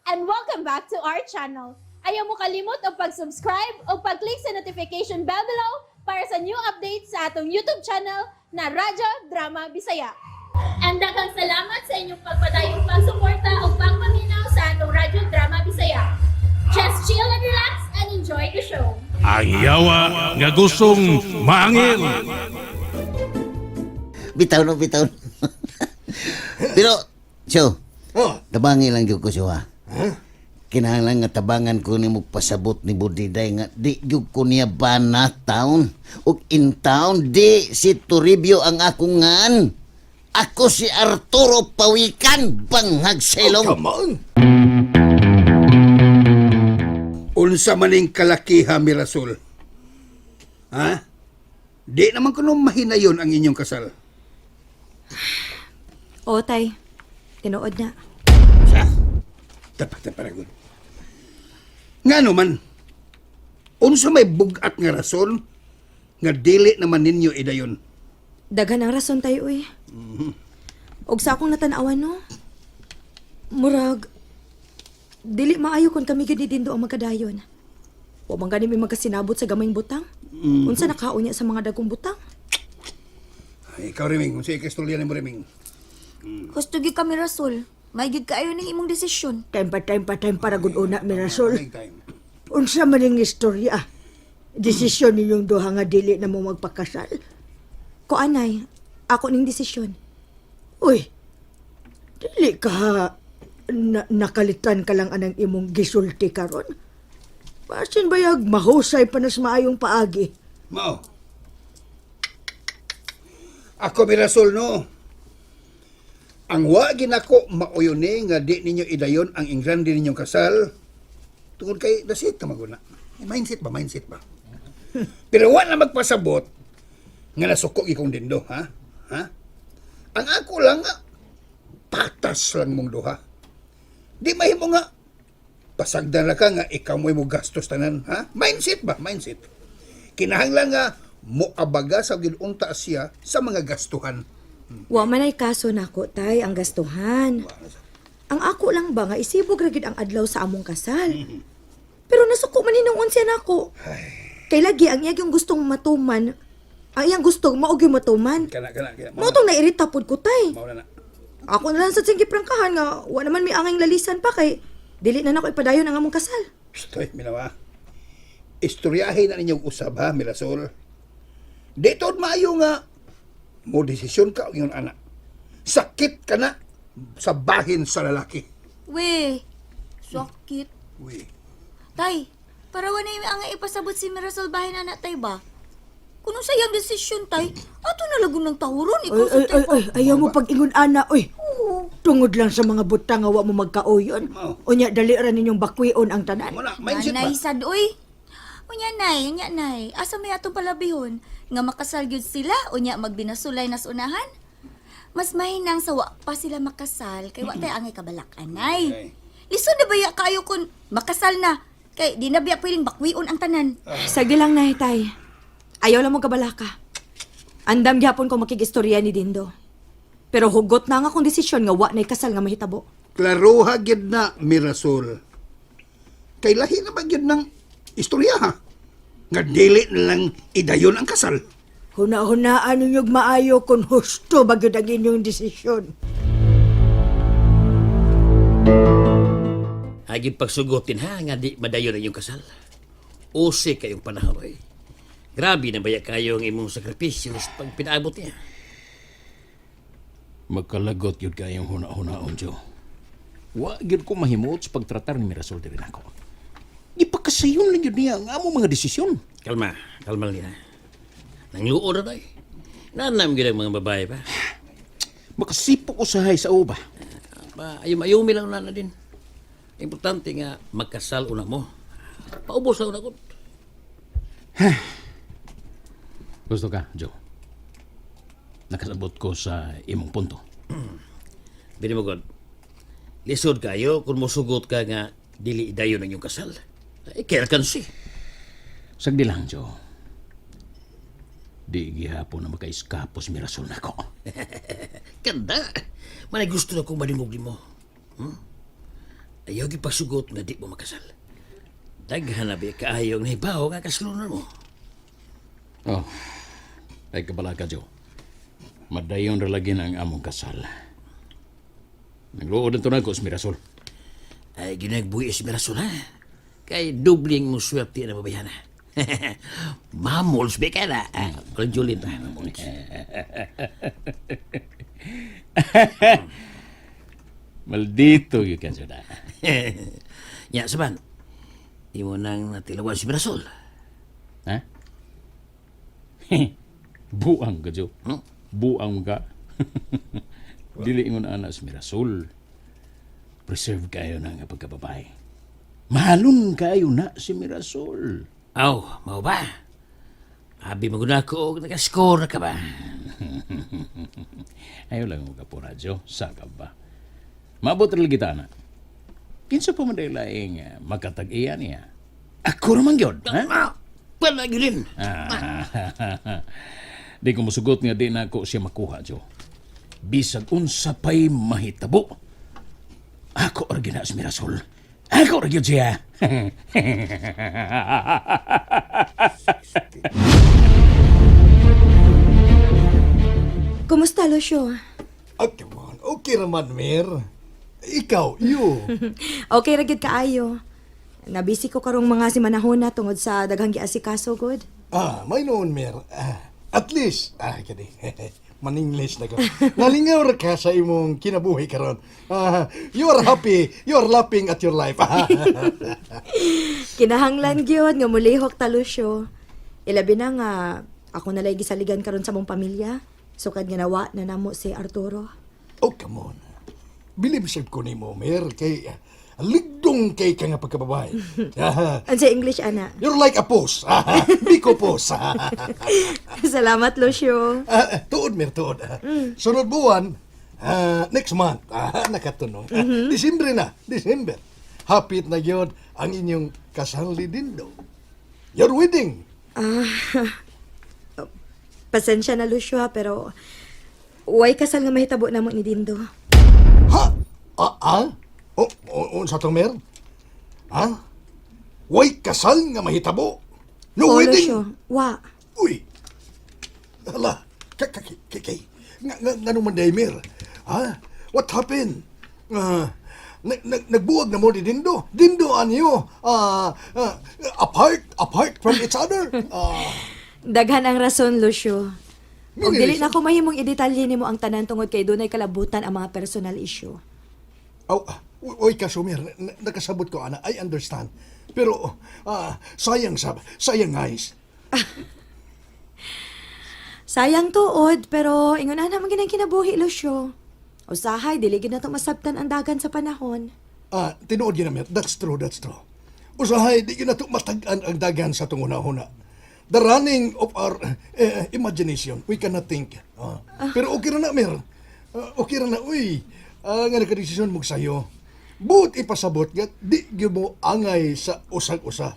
And welcome back to our channel. Ayaw mo kalimot og pag-subscribe o pag-click sa notification bell below para sa new updates sa atong YouTube channel na Radyo Drama Bisaya. And daghang salamat sa inyong pagpadayong pagsuporta o pagpaminaw sa atong Radyo Drama Bisaya. Just chill and relax and enjoy the show. Ang yawa nga gustong maangil. Bitaw no, bitaw no. Pero, Siyo, Oh, tabangi lang gyud ko siyo ha. Ha? Kinahanglan nga tabangan ko nimo pasabot ni Budiday nga di gyud ko niya bana taon. Ug in town di si Toribio ang akong ngan. Ako si Arturo Pawikan, bangag Oh, selong. come on. Unsa maning kalakiha, Mirasol? Ha? Di naman kuno mahinayon ang inyong kasal. Oo, tay. Tinuod na. Sa? Dapat na paragon. Nga naman, unsa may bugat nga rason nga dili naman ninyo idayon? Daghan ang rason tayo, uy. Og sa akong natanawan, no? Murag, dili maayo kung kami gyud ni Dindo ang magkadayon. Wa man gani may magkasinabot sa gamayng butang. Unsa nakaon niya sa mga dagkong butang? Ay, ikaw, Reming, unsa ikastorya nimo, Reming? Gusto gyud kami Rasol. May gyud kaayo ning imong desisyon. Time pa, time pa, time para gud una, Mirasol. Big time. Unsa man ning istorya? Desisyon ninyong duha nga dili na mo magpakasal. Ko anay, ako ning desisyon. Uy, dili ka na, nakalitan ka lang anang imong gisulti karon. Basin bayag mahusay pa nas maayong paagi. Mao. Ako, Mirasol, no? Ang wa ginako mauyon ni nga di ninyo idayon ang ingrande ninyong kasal tungod kay dasit ka maguna. Eh, mindset ba, mindset ba? Pero wa na magpasabot nga nasuko ikong dindo, ha? Ha? Ang ako lang nga patas lang mong duha. Di mahimo nga pasagdan ra ka nga ikaw mo'y mo gastos tanan, ha? Mindset ba? Mindset. Kinahanglan nga moabaga sa gilunta siya sa mga gastuhan. Wa man ay kaso nako tay ang gastuhan. Ang ako lang ba nga isibog ra gyud ang adlaw sa among kasal. Pero nasuko man hinuon siya nako. Kay lagi ang iya yung gustong matuman, ang iyang gusto mao gyud matuman. Kana kana kana. Mao tong nairita pod ko tay. Mao na na. Ako na lang sa sing giprangkahan nga wa naman may angay lalisan pa kay dili na nako ipadayon ang among kasal. Stoy, minawa. Istoryahin na ninyong usab ha, Mirasol. Di tuod maayo nga mo desisyon ka og ingon anak. Sakit ka na sa bahin sa lalaki. We, sakit. Uy. Tay, para wa na yung ang ipasabot si Mirasol bahin anak tay ba? Kuno sa iyang desisyon tay, ato na lagun ng tahuron Ay, ikaw sa ay, tay ay, pa. ay, ayaw mo pag-ingon ana, uy. Tungod lang sa mga butang nga wa mo magkauyon. Mao. Unya, dali ra ninyong bakwion ang tanan. Mo na, mindset ba? Nanay sad oy. Unya nay, unya nay, asa may atong palabihon nga makasal gyud sila unya magbinasulay nas unahan? Mas mahinang sa wa pa sila makasal kay wa tay angay kabalak anay. Okay. Lisod na baya kaayo kun makasal na kay di na biya pwedeng bakwion ang tanan. Sige lang nay tay. Ayaw lang mo kabalaka. Andam gyapon ko makigistorya ni Dindo. Pero hugot na nga akong desisyon nga wa na'y kasal nga mahitabo. Klaroha gyud na, Mirasol. Kay lahi na ba gyud ng istorya ha? Nga dili na lang idayon ang kasal. Huna-hunaan ninyong maayo kung husto ba gyud ang inyong desisyon. Agin pagsugotin ha, nga di madayon ang iyong kasal. Use kayong panahon oy. Grabe na baya kayo ang imong sakripisyo sa pag pinaabot niya. Magkalagot yun kayong huna-hunaon, Joe. Wa gyud ko mahimuot sa pagtratar ni Mirasol diri nako. Gipakasayon lang yun niya ang among mga desisyon. Kalma, kalma lang niya. Nangluod na tayo. Nanam gyud ang mga babae pa. Makasipo ko sahay sa uba. Pa, ayum-ayumi lang na na din. Importante nga magkasal una mo. Paubos lang una ko. Gusto ka, Joe? Nakasabot ko sa imong punto. Dili mo God. Lisod kayo kung mosugot ka nga dili idayon ang iyong kasal. Ay, si. Sagdi lang, Joe. Di gihapon na makaiskapo si Mirasol nako. Ganda. Manay gusto na kong madingog mo. Ayaw gipagsugot nga di mo makasal. Daghan na ba kaayo ang nahibaw nga kaslunan mo. Oh, ay kabala ka, Joe. Madayon ra lagi na ang among kasal. Nagluod na to na ko sa Mirasol. Ay, ginagbuhi si Mirasol, ha? Kay dubling mo swerte na babayana. Mamuls ba ka na? Ah, Julin na. Mamuls. Maldito yun ka, Joe. na. Ya, saban. Imo nang natilawan si Mirasol. Ha? Buang ka, Joe. Hmm? Buang ka. Dili ingon ana sa Mirasol. Preserve kayo na nga pagkababae. Mahalon kayo na si Mirasol. Aw, mao ba? Abi maguna ko og naka-score na ka ba? Ayaw lang mo kapura, Joe. Sa ka ba? Maabot rin kita, ana. Kinsa pa man dahil laing makatag-iya niya? Ako naman yun, ha? Ah, pala gyud. Ah. Di ko musugot nga di na ako siya makuha, Joe. Bisag unsa pa'y mahitabo. Ako ra gyud na si Mirasol. Ako ra gyud siya. Kumusta, Lucio? Okay man, okay raman, Mir. Ikaw, you. Okay ra gyud kaayo. Nabisi ko karong mga simanahona tungod sa daghang giasikaso gud. Ah, may noon, Mir. Ah, at least, kadi, man-English na ko. Nalingaw ra ka sa imong kinabuhi karon. Ah, you are happy, you are laughing at your life. Kinahanglan gyud nga mulihok ta, Lucio. Ilabi na nga ako nalay gisaligan karon sa mong pamilya. Sukad nga nawa na namo si Arturo. Oh, come on. Bilib sad ko nimo, Mir, kay ligdong kay ka nga pagkababae. Ah, Unsa English ana? you're like a post. Ah, Biko post. Salamat, Lucio. Ah, tuod, Mir, tuod. Sunod buwan, next month, nakatunog. Disembre na, December. Hapit na gyud ang inyong kasal ni Dindo. Your wedding. Pasensya na, Lucio, ha, pero way kasal nga mahitabo namo ni Dindo. Ha? Ah, ah? O, o, unsa to, Mir? Ha? Way kasal nga mahitabo. No Oo, wedding. Lucio. Wa. Uy! Hala! Kay. Nga naman day, Mir? Ha? What happened? Ah, nagbuwag na mo ni Dindo. Dindo and you, apart from each other. Ah, Daghan ang rason, Lucio. Ug Mini dili reason. na ko mahimong idetalye nimo ang tanan tungod kay dunay kalabutan ang mga personal issue. Aw, uy, Kasumir, nakasabot ko, ana. I understand. Pero, sayang sab, sayang guys. Sayang tuod, pero ingon na naman ginang kinabuhi, Lucio. Usahay, dili gid na to masabtan ang dagan sa panahon. Ah, tinuod yun namin. That's true, that's true. Usahay, di yun na matag-an ang dagan sa tunguna-huna. The running of our imagination, we cannot think. Ah. Pero okay ra na, Mer. Ah, okay ra na, uy. Nga nakadesisyon mo sayo. Buot ipasabot nga, di gyud mo angay sa usag-usa.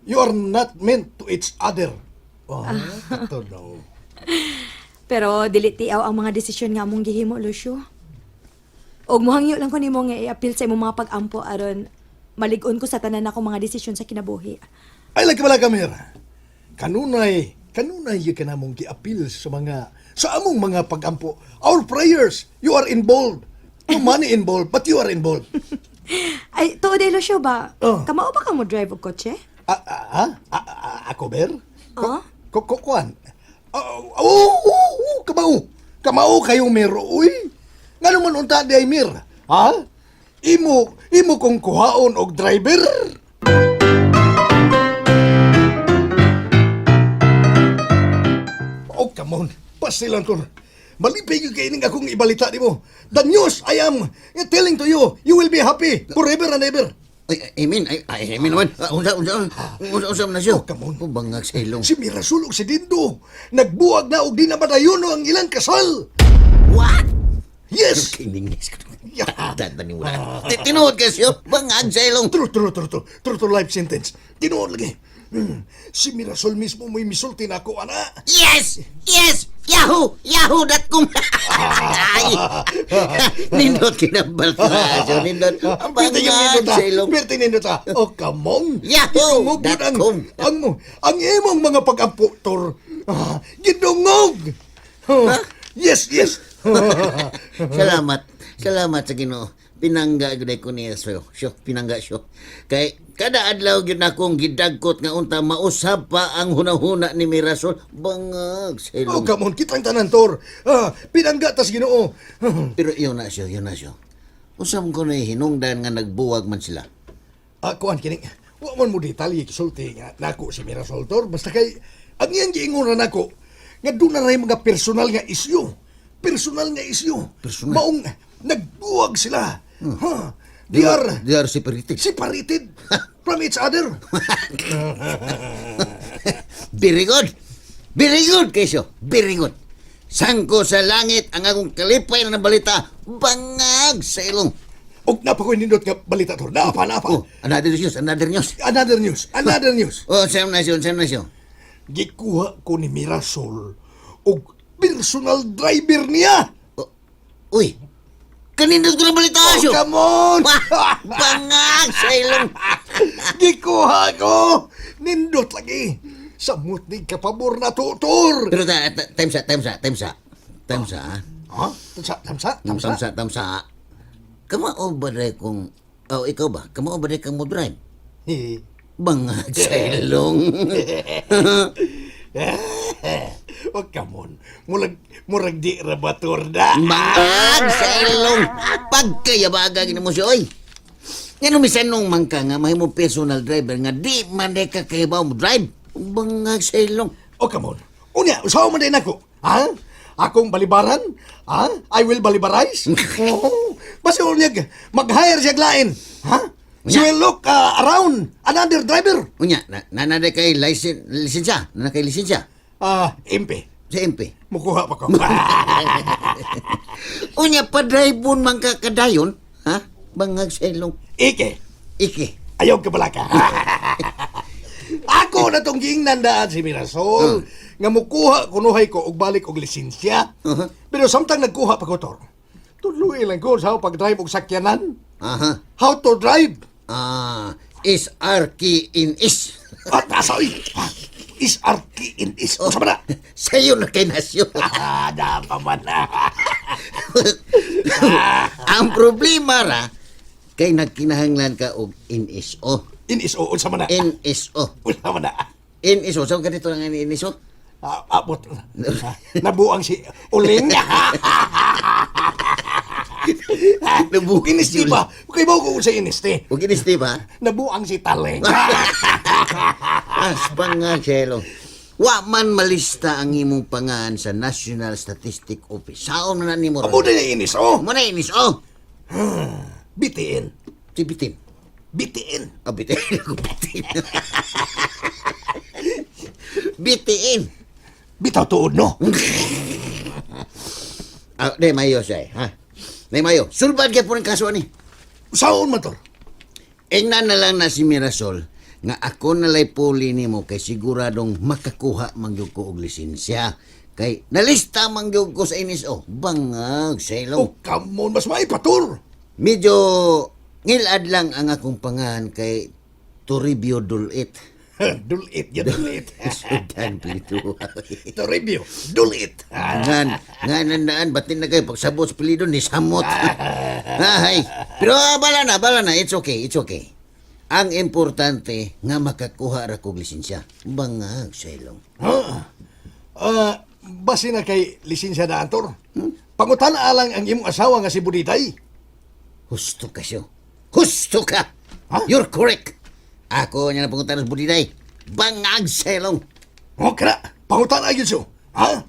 You are not meant to each other. Oh, kato no. Pero dili tiaw ang mga desisyon nga among gihimo, Lucio. Og mohangyo lang ko nimo nga i-appeal sa imong mga pag-ampo aron malig-on ko sa tanan akong mga desisyon sa kinabuhi. Ay lang kabala Mir. Kanunay, kanunay yung kanamong giapil sa mga sa among mga pagampo. Our prayers, you are involved. No money involved, but you are involved. Ay, tuod eh, Lucio ba? Oh. Kamao ba kang mo drive og kotse? Ah, ah, ah, ah, ah, ako ber? Oh? Ko, ko, kuan. Oh, oh, oh, oh, kamao. Kamao kayo Mir, uy. Ngano man unta di ay Mir? Ha? Imo, imo kong kuhaon og driver. Oh, come on. Pasilan to. Malipay yung kaining akong ibalita nimo. The news I am telling to you, you will be happy forever and ever. Ay, I mean, ay, I mean naman. Ah, unsa, unsa, unsa, unsa man na siya? Oh, come on. Oh, bangag sa ilong. Si Mirasol ug si Dindo nagbuwag na og di na madayon ang ilang kasal. What? Yes. Kiningis ko. Yeah. Taniwala. Tinuod ka siya. Bangag sa ilong. True, true, true, true. True to life sentence. Tinuod lagi. Si Mirasol mismo mo'y misulti na ako, ana. Yes! Yes! Yahoo! Yahoo.com! Ay! Nindot kinambal ko na. So, nindot. Ang Pirti yung bangag nindot ha. sa ilong. Pirti nindot ha. Oh, kamong. Yahoo! Gidungog yun ang, .com. ang imong mga pag-ampo, Tor. Ah, gidungog! Oh, yes, yes. Salamat. Salamat sa Ginoo. Pinangga gyud ko niya sa'yo. Syo, pinangga siyo. Kay kada adlaw gyud akong gidagkot nga unta mausab pa ang hunahuna ni Mirasol. Bangag sa Oh, ilong. come on, kitang tanan, Tor. Ah, pinangga tas Ginoo. Pero yun na siyo, yun na siyo. Usam ko na hinungdan nga nagbuwag man sila. Ah, kuan kining. Wa man mo detalye kisulti nga nako si Mirasol, Tor. Basta kay ang iyang giingon na nako nga doon na rin mga personal nga isyu. Personal nga isyu. Personal. Maong nagbuwag sila. Ha? They are They are separated. separated from each other. Very good. Very good, Kesyo. Very good. Sangko sa langit ang akong kalipay na balita. Bangag sa ilong. Og napa ko nindot nga balita, Tor. Napa, napa. Oh, another news, another news. Another news, another news. Oh, same na siyo, same na siyo. Gikuha ko ni Mirasol og personal driver niya. Oh, uy, kanindot ko na balita, Oh, siyo. come on! Bangag sa ilong. Gikuha ko! Nindot lagi! Samot ni kapabor na tutor! Pero ta, ta, time sa, time sa, time sa. Time sa, ah. Ha? Tamsa, tamsa, tamsa. Tamsa, tamsa. Kamao ba rin kung... Oh, ikaw ba? Kamao ba rin kang mo drive? Eh. Bangag sa ilong. Oh, come on. Murag, murag di rabator na. Bangag sa ilong. Pagkayabaga gina mo siya, oy. Nga misan nung mangka nga mahimo personal driver nga di man di ka kahibaw mo drive. Bangag sa ilong. Oh, come on. Unya, usawa man din ako. Ha? Akong balibaran? Ha? I will balibarize? Oh, basta unya, mag-hire siya lain. Ha? She will look around another driver. Unya, na nanada kay license, lisensya. Nana kay lisensya. Ah, MP. Sa MP. Mukuha pa ko. Unya, pa-drive man ka kadayon. Ha? Bangag sa ilong. Ike, Iki. ayaw ka balaka. Ako na tong giingnan daan si Mirasol. Nga mukuha kunuhay ko og balik og lisensya. Uh-huh. Pero samtang nagkuha pa ko tor. Tudloy lang ko sa pag-drive og sakyanan. Aha. How to drive? Ah, is R K in is. At asa oy. Is R K in is. Unsa man na? Sa'yo na kay nasyo. Ah, dapa man na. Ang problema ra kay nagkinahanglan ka og NSO. In is o unsa man na? NSO. Unsa man na? NSO sa ganito lang ang NSO. Ah, abot. Nabuang si Uling. Nabuang Inis si di ba? Kay ba ko sa inis ti? Og inis di ba? Nabuang si Taleng. As pangachelo. Wa man malista ang imong pangan sa National Statistic Office. Saon na nimo ron? Amo na yung inis o. Mo na NSO. BTN. Si bitin. BTN. Ah, bitin. Ako, bitin. BTN. Bitaw tuod no. Ah, di mayo siya eh, ha. Di mayo. Sulbad kay po ng kaso ani. Saon man tor? Ingnan na lang na si Mirasol nga ako nalay puli nimo kay siguradong makakuha man gyud ko og lisensya. Kay nalista man gyud ko sa NSO. Bangag sa ilong. Oh, come on, mas maipator. Medyo ngilad lang ang akong pangan kay Toribio Dulit. Dulit, ya dulit. Sudan pilito. Toribio, dulit. Ngan, ngan nandaan, batin na kayo. Pagsabot sa pilido, ni samot. Ay, pero bala na, bala na. It's okay, it's okay. Ang importante, nga makakuha ra kog lisensya. Bangag sa ilong. Ha? Ah, base na kay lisensya na antor. Pangutan alang ang imong asawa nga si Buditay. Husto ka siyo. Husto ka! Ha? You're correct. Ako niya na pangutan sa budiday. Bangag sa ilong. O kara, pangutan gyud siyo. Ha?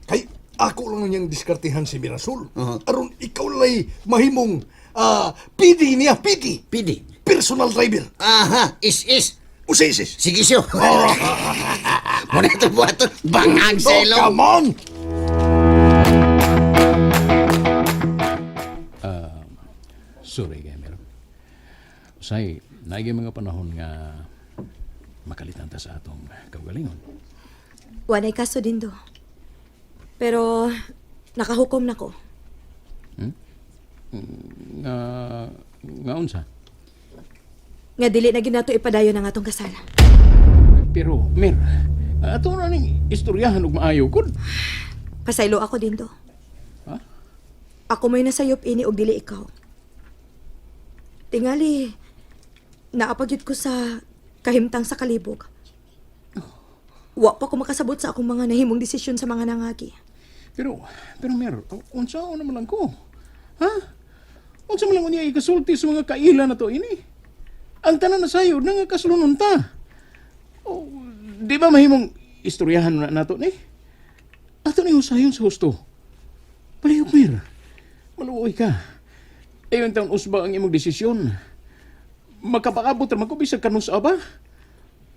Kay ako lang niyang diskartehan si Mirasol. Uh-huh. Aron ikaw lay mahimong PD niya, PD. Pidi. Personal driver. Aha, is is. Usa isis. Sige siyo. Muna ito buhaton. Bangag sa Oh, ilong. come on! Sorry kay meron. Usay, naigi mga panahon nga Makalitan ta sa atong kaugalingon. Wanay kaso Dindo. Pero nakahukom na ko. Nga nga unsa? Nga dili na ginato ipadayon ang atong kasal. Pero Mir, ato na ning istoryahan og maayo gud. Pasaylo ako Dindo. Ha? Ako may nasayop ini og dili ikaw. Tingali, naapagyud ko sa kahimtang sa kalibog. Wa pa ko makasabot sa akong mga nahimong desisyon sa mga nangagi. Pero pero Mir, unsa naman lang ko? Ha? Unsa man lang unya ikasulti sa mga kaila na to ini? Ang tanan na sayo na nga kaslunon ta. O, di ba mahimong istoryahan na nato ni? Ato ni husayon sa husto. Palihog, Mir. Maluoy ka. Ayon taon usba ang imong desisyon. Makapakabot ra man ko bisag kanus ba?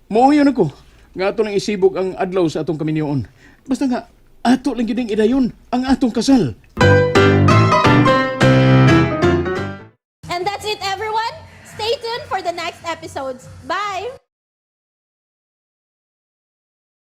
Mooyon ako. Nga ato lang isibog ang adlaw sa atong kaminyoon. Basta nga, ato lang gyud ang idayon ang atong kasal. And that's it, everyone. Stay tuned for the next episodes. Bye!